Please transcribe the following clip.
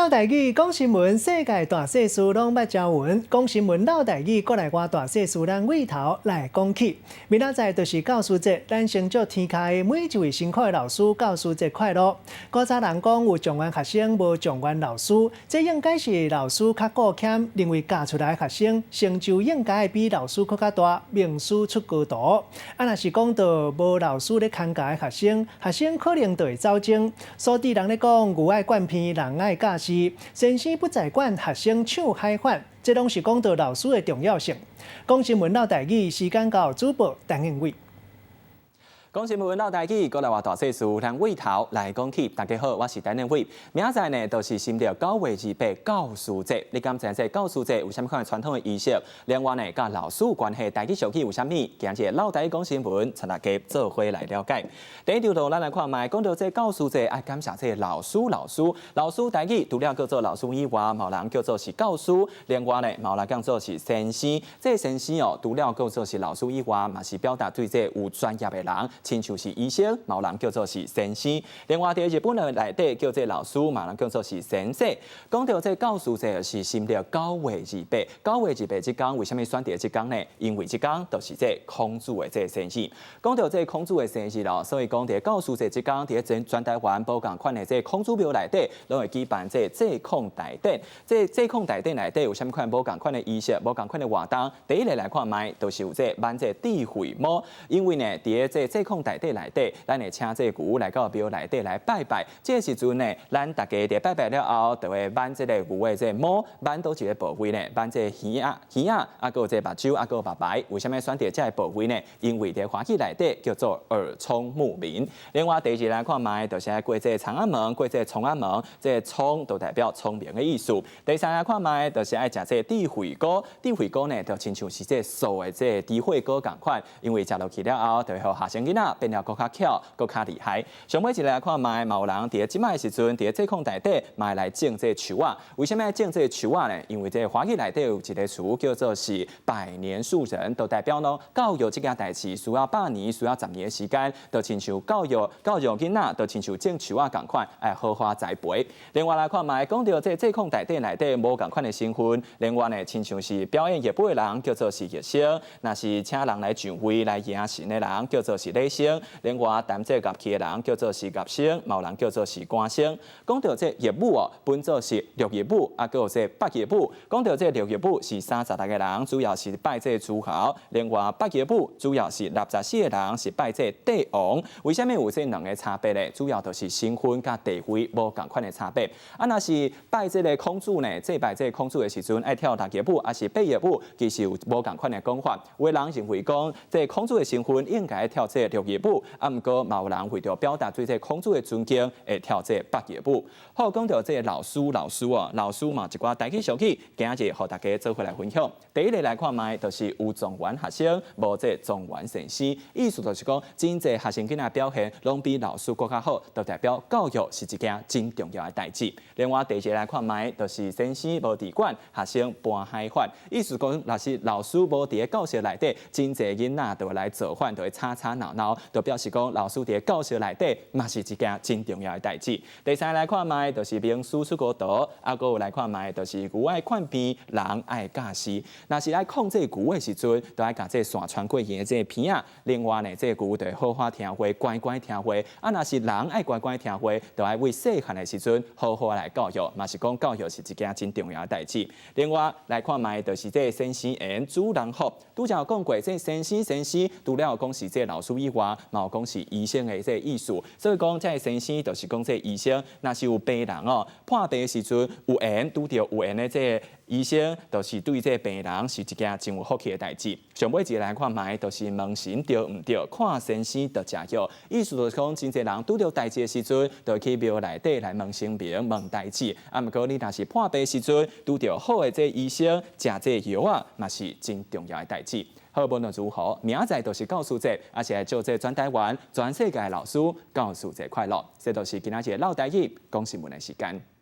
嘮台語講新聞，世界大細事攏捌聽聞。講新聞嘮台語，國內外大細事，咱對頭來講起。明仔載就是教師節，咱先祝天下的每一位辛苦的老師教師節快樂。古早人講有狀元學生，無狀元老師，這應該是老師較顧儉，認為教出來的學生成就應該比老師閣較大，名師出高徒。啊，若是講到無老師咧看教的學生，學生可能就會走鐘。所以人咧講，牛愛灌鼻，人愛教匙，先生不在館，學生唱海反，這攏是講到老師的重要性。講新聞嘮台語，時間到，主播陳英偉。講新聞嘮台語，國內外大細事，咱對頭來講起。大家好，我是陳英偉。明仔載呢，就是新曆9月28教師節。你敢知影這教師節有啥物款傳統的儀式？另外呢，佮老師有關係，台語俗語有啥物？今日嘮台語講新聞，帶大家做伙來了解。第一條路，咱來看覓，講到這教師節，愛感謝這老師，老師，老師台語除了叫做老師以外，嘛有人叫做是教師。另外呢，嘛有人叫做是先生。這先生哦，除了叫做是老師以外，嘛是表達對這有專業的人。親像是醫生，嘛有人叫做是先生。另外，佇日本的內底叫這老師，嘛有人叫做是先生。講到這教師節是新曆九月二八，九月二八這工為啥物選佇這工呢？因為這工就是這孔子的這生日。講到這孔子的生日咯，所以講佇教師節這工，佇全台灣無仝款的這孔子廟內底，攏會舉辦這祭孔大典。這祭孔大典內底有啥物款無仝款的儀式，無仝款的活動？第一个來看覓，就是有這挽這智慧毛，因為呢，佇這祭孔大典內底，咱會請這牛來到廟內底來拜拜。這個時陣呢，咱大家佇拜拜了後，就會挽這個牛的這毛，挽佗一個部位呢？挽這耳仔、耳仔，啊，閣有這目睭，啊，閣有目眉。為啥物選擇這個部位呢？因為佇華語內底叫做耳聰目明。另外，第二來看覓，就是愛過這蔥仔門，過這蔥仔門，這聰就代表聰明的意思。第三來看覓，就是愛食這智慧果，智慧果呢，就親像是這素的這智慧果仝款，因為食落去了後，就會予學生囡仔變了閣較巧，閣較厲害。上尾一個來看覓，嘛有人佇這擺的時陣，佇祭孔大典嘛會來種這樹仔。為啥物愛種這樹仔呢？因為這華語內底有一個詞叫做是百年樹人，就代表呢教育這件代誌需要100年，需要10年的時間，就親像教育教育囡仔，就親像種樹仔仝款，愛好好栽培。另外來看覓，講著這祭孔大典內底無仝款的身份，另外呢，親像是表演樂舞的人叫做是樂生，若是請人來上位來迎神的人叫做是禮生，另外彈這樂器的人叫做是樂生，嘛有人叫做是歌星。講著這樂舞哦，分做是六樂舞，啊，閣有這八樂舞。講著這六樂舞是36個人，主要是拜這諸侯；另外八樂舞主要是64個人，是拜這帝王。為啥物有這兩个差別呢？主要就是身份佮地位無仝款的差別。啊，若是拜這个孔子呢，祭拜這个孔子的時陣，愛跳六樂舞，抑是八樂舞，其實有無仝款的講法。有的人認為講，這孔子的身份應該跳這六樂舞，啊，毋過嘛有人為著表達對這孔子的尊敬，會跳這八樂舞。好，講著這老師，老師哦，老師嘛一寡台語俗語，今日予大家做伙來分享。第一个來看覓，就是有狀元學生，無這狀元先生，意思就是講，真濟學生囡仔表現攏比老師閣較好，就代表教育是一件真重要的代誌。另外，第二个來看覓，就是先生無佇館，學生搬海反，意思講，若是老師無佇教室內底，真濟囡仔就會來造反，就會吵吵鬧鬧，就表示講老師佇教室內底嘛是一件真重要的代誌。第三來看覓，就是名師出高徒，啊，閣有來看覓，就是牛愛勸鼻，人愛教匙。若是愛控制牛的時陣，就愛共這線穿過耳的這鼻仔。另外呢，這牛就會好好聽話，乖乖聽話。啊，若是人愛乖乖聽話，就愛為細漢的時陣好好來教育，嘛是講教育是一件真重要的代誌。另外來看覓，就是這先生緣，主人福。拄才有講過，這先生先生，除了講是這老師以外，嘛有講是醫生的這意思。所以講，這先生就是講這醫生，若是有病人哦，破病的時陣有緣拄著有緣的這醫生，就是對這病人是一件真有福氣的代誌。上尾一个來看覓，就是問神著毋著，看先生就食藥。意思就是講，真濟人拄著代誌的時陣，就去廟內底來問神明、問代誌。啊，毋過你若是破病時陣，拄著好的這醫生，食這藥仔，嘛是真重要的代誌。好，無論如何，明仔載就是教師節，也是來祝這全台灣、全世界的老師教師節快樂。這就是今仔日嘮台語講新聞的時間。